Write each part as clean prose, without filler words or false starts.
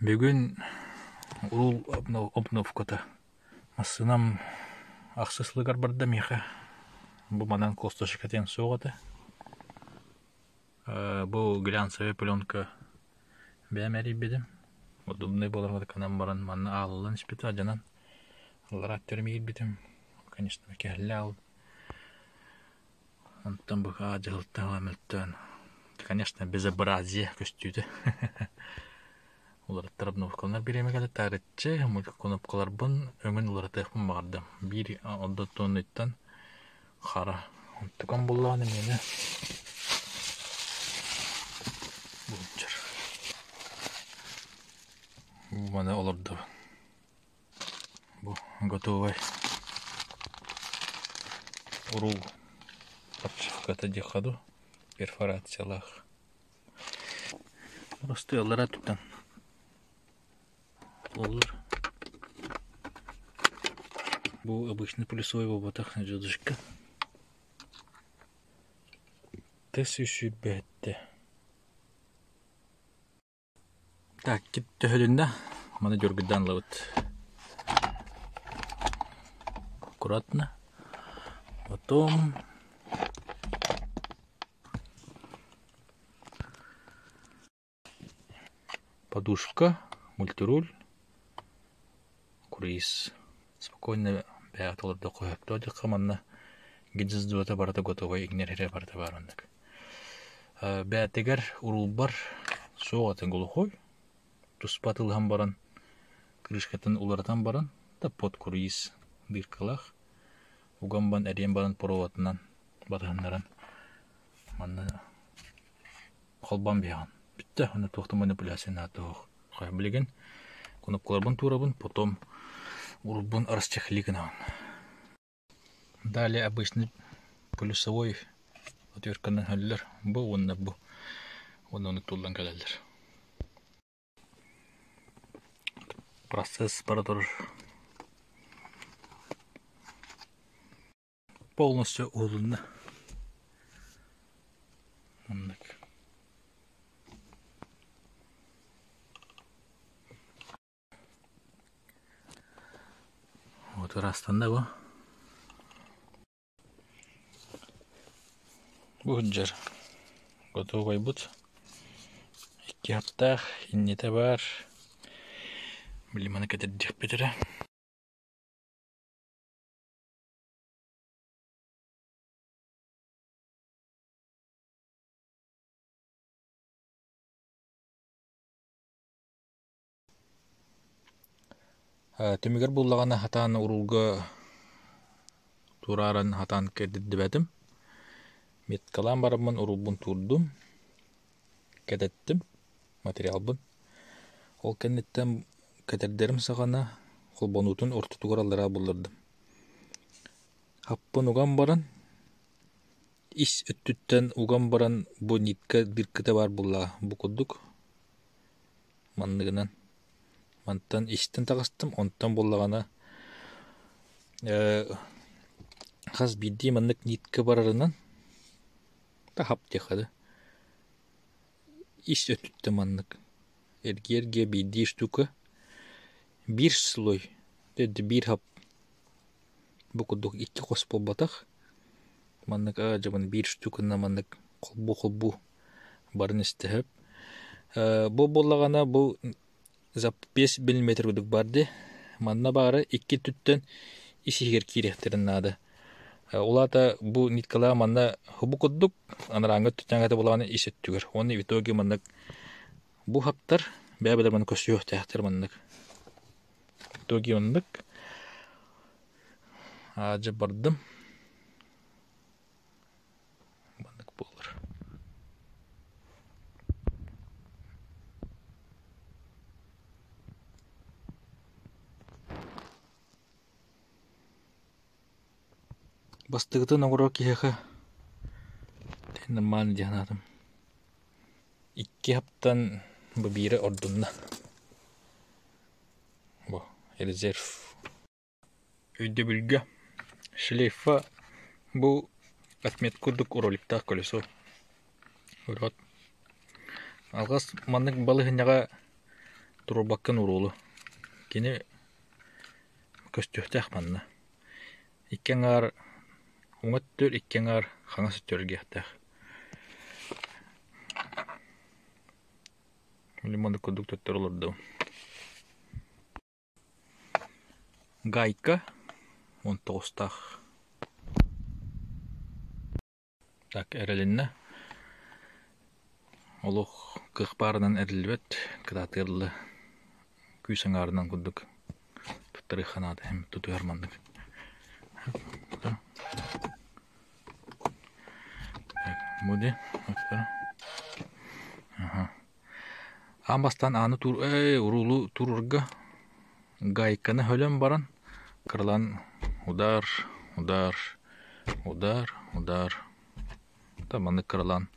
Бүгүн уруул обновката. Массыынам ахсыс сылыгар барда миэхэ. Бу манан косточка диэн суох этэ. Бу глянцевая пленка бэйэм эрийбитим. Удобнай буоларга гынан баран манна аалыллан испитэ алдьанан аллараа өттүгэр киирбитим. Конечно, кэһиллэ аалбыт. Онтон бу дьаһалта мөлтөөн, конечно, безобразие көстүүтэ. Уларыттар обновкаланар бириэмэ кэлэ таарыччы кнопкаларбын өҥүн уларытыахпын баҕардым. Биир одотуонуйтан хара. Онтукам буллаҕына миэнэ булчар. Бу маны олордобун. Бу готовай уруул подшивката диэххэ дуу, перфорациялаах. Бастыаллара тутан буоллар. Бу обычный плюсовой буолбатах дьодушка. Тес үсүүрбэһэттэ. Так, кип төһөлүннэ? Маны дьөргүддаан ылабыт. Аккуратно. Потом подушка, мультируль, круиз. Спокойно бэйэҕит олордоххо сөптөөх дьахха манна гнездота барыта готовай иҥнэр эрэ барыта баар оннук. Бээтигэр уруулбар суох этэ глухой, туспа атыылаһан баран крышкатын уларытан баран да под круиз дыркалаах уган баран эриэн баран проводынан батыһыннаран манна холбоон биһэҕин. Бүттэ, онно туох да манипуляция наада суох. Билигин кнопкаларбын туурабын, потом уруулбун расчехли гынабын. Далее обычный плюсовой отвертканан өһөллөр бу уонна бу уонна ону туллан кэлэллэр. Процесс бара турар. Полностью уһулунна. Маннык. Вот ырастанна бу. Бу сылдьар готовайбыт. Икки аттаах, иннитэ баар. Били маны кэтэрдиэхпит эрэ. Түмүгэр буллаҕына сатаан уруулга тураарын сатаан кэтэрдибэтим. Меткалаан бараммын уруулбун туурдум, кэтэттим материалбын. Ол кэнниттэн кэтэрдэрим саҕана холбонуутун ортотугар аллараа буллардым. Хаппын уган баран, ис өттүттэн уган баран бу нитка дыркыта баар буоллаҕа бу курдук Манныгынан мантан истэн таҕыстым, онтон буоллаҕына хас биирдии маннык нитка барарынан хап диэххэ да ис өттүттэн маннык эргийэ-эргийэ биирдии штука биир слой биир хап бу курдук икки хос буолбатах маннык дьабын биир штуканан маннык холбуу-холбуу барын истэһэп. Бу буоллаҕына бу запись миллиметр курдук баар дии. Манна баара икки өттүттэн ис иһигэр киириэхтэрин наада. Ол аата бу ниткалаах манна бу курдук анарааҥҥы өттүттэн хата буоллаҕына ис өттүгэр. Уонна в итоге маннык бу хаптар бэйэ-бэйэлэр маннык көрсүөхтээхтэр маннык. В итоге оннук аадьа бардым. Маннык буолар. Бастыгытын оҥорор киһиэхэ нормально дии санаатым. Икки хаптан бу биирэ ордунна. Бу резерв. Өйдөбүлгэ шлейфа бу отметка курдук роликтаах колесо. Урут алҕас маннык балаһыанньаҕа Туруорбаккын уруулу. Кини көстүөхтээх манна. Икки аҥаар уҥа өттүгэр, икки аҥаар хаҥас өттүгэр эргиэхтээх. Лимоны курдук төттөрү олордум. Гайка 19-таах. Так эрэлиннэ. Олох кыах баарынан эриллибэт, кытаатыар дылы күүс аҥаарынан курдук туттарыахха наада, тутуһар маннык. Бу дии Аан бастаан ааны туур уруулу туруорга гайканы өлөн баран кыралаан удар, удар, удар, удар маннык кыралаан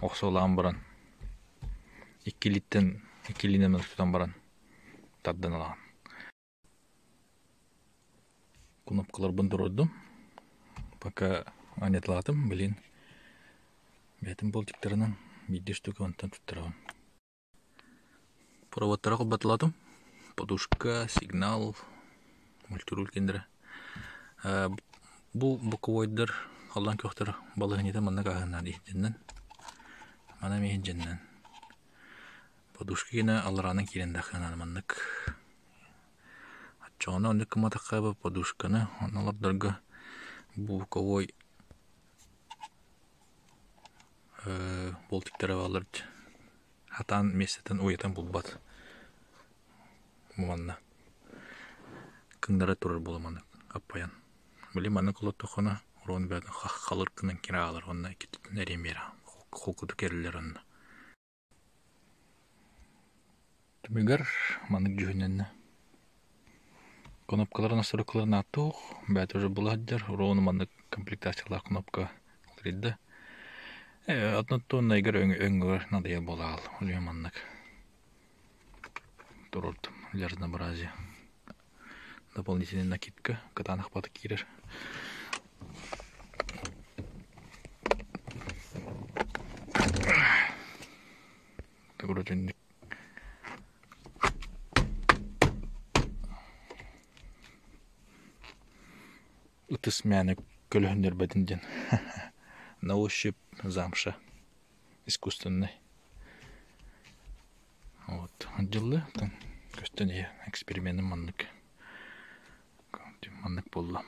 охсуолаан баран икки илииттэн икки илиинэн тутан баран тардан ылаҕын. Кнопкаларбын туруордум. Пока анньыталаатым, блин, бэйэтин болтиктарынан биирдэ штука онтон туттарабын. Проводтара холботолоотум. Подушка, сигнал, мультируль киндэрэ. Бу боковойдар халлаан көхтөр балаһыанньата маннык ааһыннар иһдиннэн. Мана эмиэ иһдиннэн. Подушка гына аллараанан киирэн дахыанан маннык Оччоҕуна оннук гымматахха подушканы онно олордорго буковой болтиктара бааллар хатаан миэстэтин уйатан булбат манна кыҥнара турар буола маннык аппайан били маннык олордоххуна урон бэйэтин халыр гынан киирэ хаалар уонна иккитин эриэн биэрэ холкутук эриллэр онно Түмүгэр маннык дьүһүннэннэ: кнопкаларын настройкаларын ааттыах, бэйэтэ уже була сылдьар, ровно маннык комплектациялаах кнопка уларыйда. Однотоннайгар өҥүгэр надоел буолаал, ол иһин маннык туруордум для разнообразия. Дополнительная накидка кытаанах бата киирэр. Вроде ытыс мээнэ көлөһүннэрбэтин диэн на ощупь замша искусственный вот дьыллы там көстөн иһэ эксперименим маннык маннык буолла.